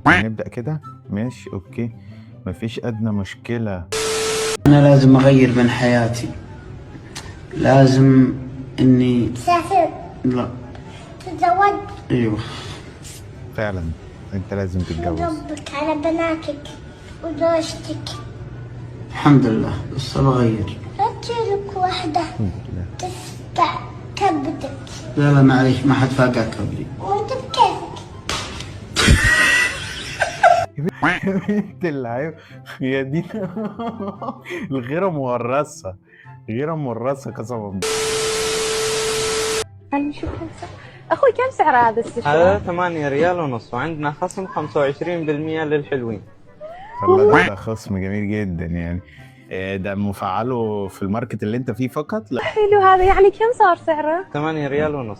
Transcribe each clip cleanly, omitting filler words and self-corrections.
نبدأ كده، ماشي okay، مفيش ادنى مشكلة. أنا لازم أغير من حياتي، لازم إني تسافر. لا. تتزوج. أيوه. فعلا انت لازم تتجوز. ربك على بناتك وزوجتك. الحمد لله، بس أبغى أغير. لا تشيلك واحدة تفقع كبدك. لا لا معليش، ما حد فاقع قبلي. وانت بكيفك. بنت اللعيب يا دي، الغيرة مورثة، غيرة مورثة قسما بالله. خليني نشوف كم سعر. اخوي، كم سعر هذا السشوار؟ هذا 8.5 ريال، وعندنا خصم 25% للحلوين. والله ده خصم جميل جدا يعني. ده مفعله في ال market اللي انت فيه فقط؟ لا. حلو هذا، يعني كم صار سعره؟ 8.5 ريال.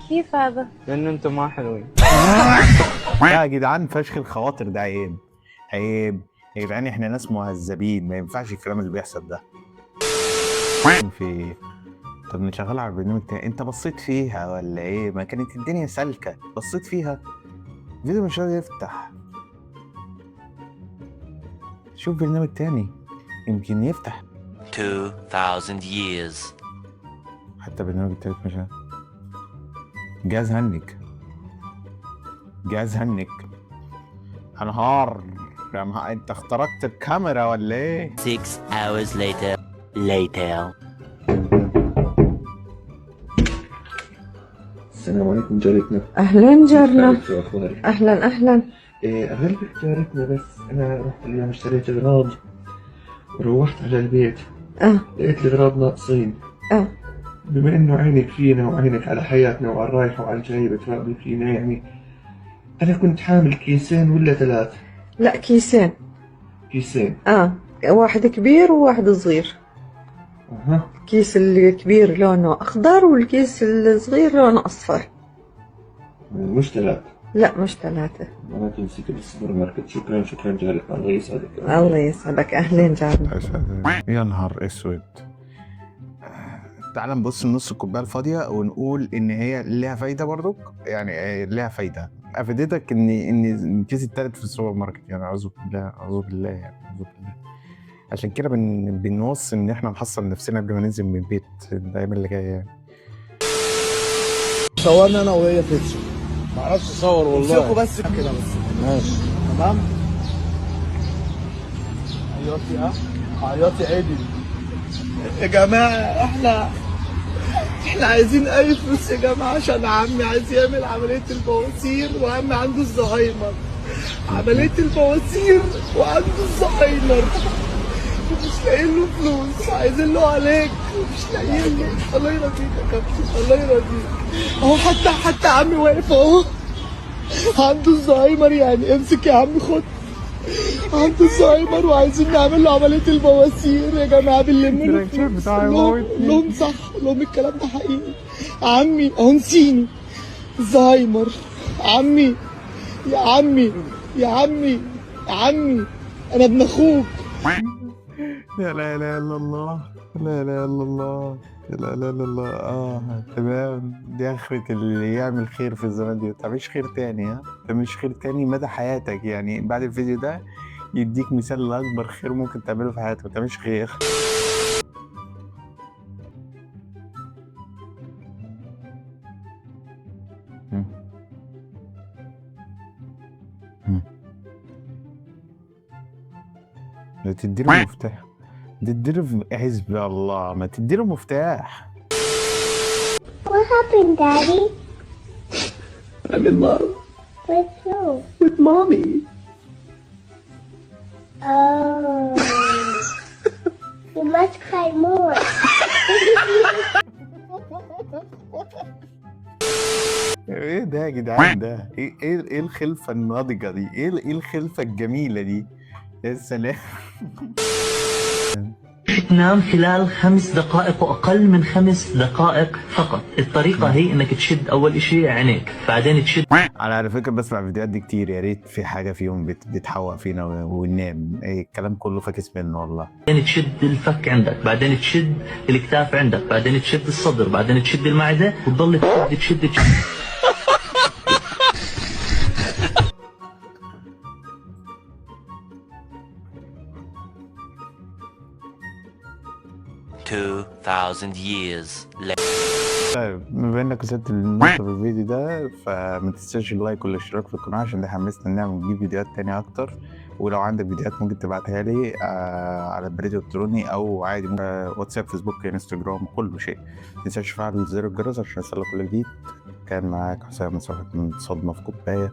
كيف هذا؟ لأنه أنتم ما حلوين. لا يا جدعان، فشخ الخواطر ده عيب، عيب يا جدعان، احنا ناس مهذبين، ما ينفعش الكلام اللي بيحصل ده. في طب نشغلها على البرنامج تاني. انت بصيت فيها ولا ايه؟ ما كانت الدنيا سالكة، بصيت فيها؟ الفيديو مش راضي يفتح. شوف برنامج تاني يمكن يفتح. 2,000 years. حتى برنامج التالت مش جهاز هنج، جهاز هنج. انهار يا انت اخترقت الكاميرا ولا ايه؟ 6 hours later. Later. السلام عليكم جارتنا. أهلا جارنا. كيف حالك؟ شو أخبارك؟ أهلا أهلا. إيه أغلبك جارتنا، بس أنا رحت اليوم اشتريت أغراض وروحت على البيت لقيت الأغراض ناقصين. بما إنه عينك فينا وعينك على حياتنا وعلى الرايح وعلى الجاي بتراقبي فينا، يعني أنا كنت حامل كيسين ولا ثلاث؟ لا، كيسين. كيسين. آه، واحد كبير وواحد صغير. الكيس الكبير لونه أخضر والكيس الصغير لونه أصفر. مش ثلاث؟ لا، مش ثلاثة. معناته نسيته بالسوبر ماركت. شكرا شكرا جارتنا، الله يسعدك. الله يسعدك، أهلين جارنا. يا نهار اسود. تعال نبص لنص الكوباية الفاضيه ونقول ان هي ليها فايده برضك، يعني ليها فايده، افادتك ان الكيس التالت في السوبر ماركت، يعني اعوذ بالله، اعوذ بالله، يعني اعوذ بالله. عشان كده بنوصي ان احنا نحصن نفسنا قبل ما ننزل من البيت الايام اللي جاية يعني. صورنا انا وهي فيتشر. ما اعرفش اصور والله. امسكوا بس كده بس. ماشي تمام. عياطي ها، عياطي عدل. يا جماعة، احنا عايزين اي فلوس يا جماعة، عشان عمي عايز يعمل عملية البواسير، وعمي عنده الزهايمر. عملية البواسير وعنده الزهايمر، مش لاقيين له فلوس، عايزين له علاج مش لاقيين له. الله يرضيك يا كابتن، الله يرضيك. اهو حتى عمي واقف اهو، عنده الزهايمر، يعني امسك يا عم خد. عنده الزهايمر وعايزين نعمل له عملية البواسير يا جماعة، بنلم له ال reaction فلوس. بتاعه قول لهم، يموتني. قول لهم صح، قول لهم الكلام ده حقيقي. عمي اهو نسيني، الزهايمر. عمي، يا عمي، يا عمي، يا عمي، انا ابن اخوك. يا لا اله الا الله، لا اله الا الله، لا اله الا الله. اه تمام، دي اخرة اللي يعمل خير في الزمان دي. ما تعملش خير تاني، ها، ما تعملش خير تاني مدى حياتك، يعني بعد الفيديو ده يديك مثال لاكبر خير ممكن تعمله في حياتك، ما تعملش خير. مم. مم. ده تديله مفتاح، تديله، حسبي الله، ما تديله مفتاح. What happened, Daddy? I'm in love. With who? With mommy. Oh. You must cry more. ايه ده يا جدعان؟ ده ايه؟ ايه الخلفة الناضجة دي؟ ايه الخلفة الجميلة دي؟ يا سلام. تنام خلال 5 دقائق وأقل من 5 دقائق فقط. الطريقة هي أنك تشد أول إشي عينيك، بعدين تشد انا على فكرة بسمع الفيديوهات دي كتير، يا ريت في حاجة فيهم بتحوق فينا وننام. ايه الكلام كله فاكس منه والله. بعدين تشد الفك عندك، بعدين تشد الكتاف عندك، بعدين تشد الصدر، بعدين تشد المعدة، وتضل تشد تشد تشد. 2,000 years later. طيب، بما انك وصلت للنقطة في الفيديو ده، فما تنساش ال like والاشتراك في القناة عشان ده حمسنا نعمل نجيب فيديوهات تانية اكتر. ولو عندك فيديوهات ممكن تبعتها لي على البريد الالكتروني او عادي ممكن، واتساب، فيسبوك، انستجرام، كل شيء. ما تنساش تفعل زر الجرس عشان يوصلك كل جديد. كان معاك حسام من صفحة من صدمة في كوباية.